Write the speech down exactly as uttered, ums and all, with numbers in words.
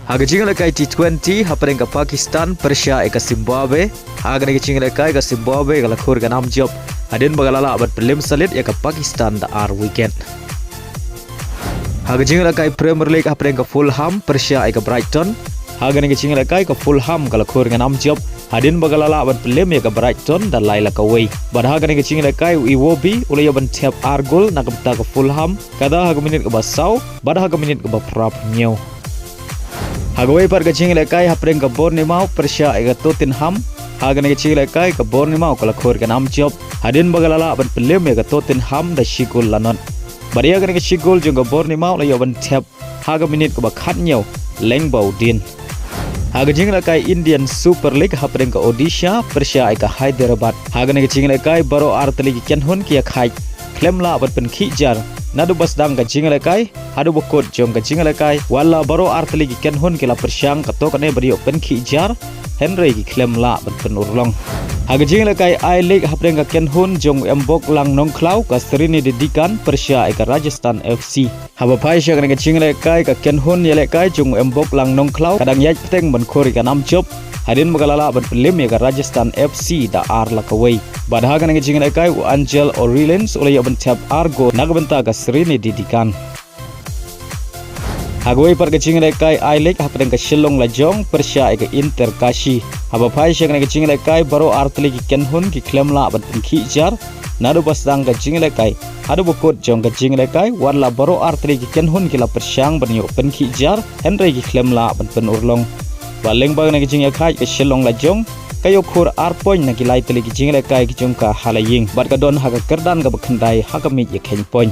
Ha ka jingïalehkai T twenty hapdeng ka Pakistan pyrshah ïa ka Zimbabwe. Ha kane ka jingïalehkai ka Zimbabwe ka la khur ïa ka nam jop hadien ba ka la lah ban pynlem salit ïa ka Pakistan da ar wicket. Ha ka jingïalehkai Premier League hapdeng ka Fulham pyrshah ïa ka Brighton. Ha kane ka jingïalehkai ka Fulham ka la khur ïa ka nam jop hadien ba ka la lah ban pynlem ïa ka Brighton da lai la kawei. Bad ha kane ka jingïalehkai u Iwobi u la ïoh ban thep ar gol na ka bynta ka Fulham, kata ha ka minit kaba saw bad ha ka minit kaba phra phew hynñiew. Ha kawei pat ka jingïalehkai hapdeng ka Bournemouth pyrshah ïa ka Tottenham. Ha kane ka jingïalehkai ka Bournemouth ka la khur ïa ka nam jop hadien ba ka la lah ban pynlem ïa ka Tottenham da shi gol la nod. Bad ïa kane ka shi gol jong ka Bournemouth la ïoh ban thep ha ka minit kaba khathynñiew lyngba u Dieng. Ha ka jingïalehkai Indian Super League hapdeng ka Odisha pyrshah ïa ka Hyderabad. Ha kane ka jingïalehkai baroh artylli ki kynhun ki ïakhaid khlem lah ban pynkhih jar naduh ba sdang ka jingïalehkai haduh ba kut jong ka jingïalehkai, wat la baroh artylli ki kynhun ki la pyrshang katto katne ban ïoh pynkhih jar, hynrei ki khlem lah ban pynurlong. Ha ka jingïalehkai I-League hapdeng ka kynhun jong u Mbok Lang Nongkhlaw, ka Sreenidi Deccan pyrshah ïa ka Rajasthan F C. Haba phai sha kane ka jingïalehkai, ka kynhun ïalehkai jong u Mbok Lang Nongkhlaw ka dang ïaid bteng ban khur ïa ka nam jop hadien ba ka la lah ban pynlem ïa ka Rajasthan F C da ar la kawei. Bad ha kane ka jingïalehkai u Angel Orleans u la ïoh ban thep ar gol na ka bynta ka Sreenidi Deccan. Ha kawei pat ka jingïalehkai I-League hapdeng ka Shillong Lajong pyrshah ïa ka Inter Kashi. Haba phai sha kane ka jingïalehkai baroh artylli ki kynhun ki khlem lah ban pynkhih jar naduh ba sdang ka jingïalehkai haduh ba kut jong ka jingïalehkai, wat la baroh artylli ki kynhun ki la pyrshang ban ïoh pynkhih jar, hynrei ki khlem lah ban pynurlong. Bad lyngba kane ka jingïakhaid ka Shillong Lajong ka ïoh khur ar point na ki lai tylli ki jingïalehkai ki jong ka ha la ïing bad ka don ha ka kyrdan kaba khyndai ha ka miej ïakheiñ point.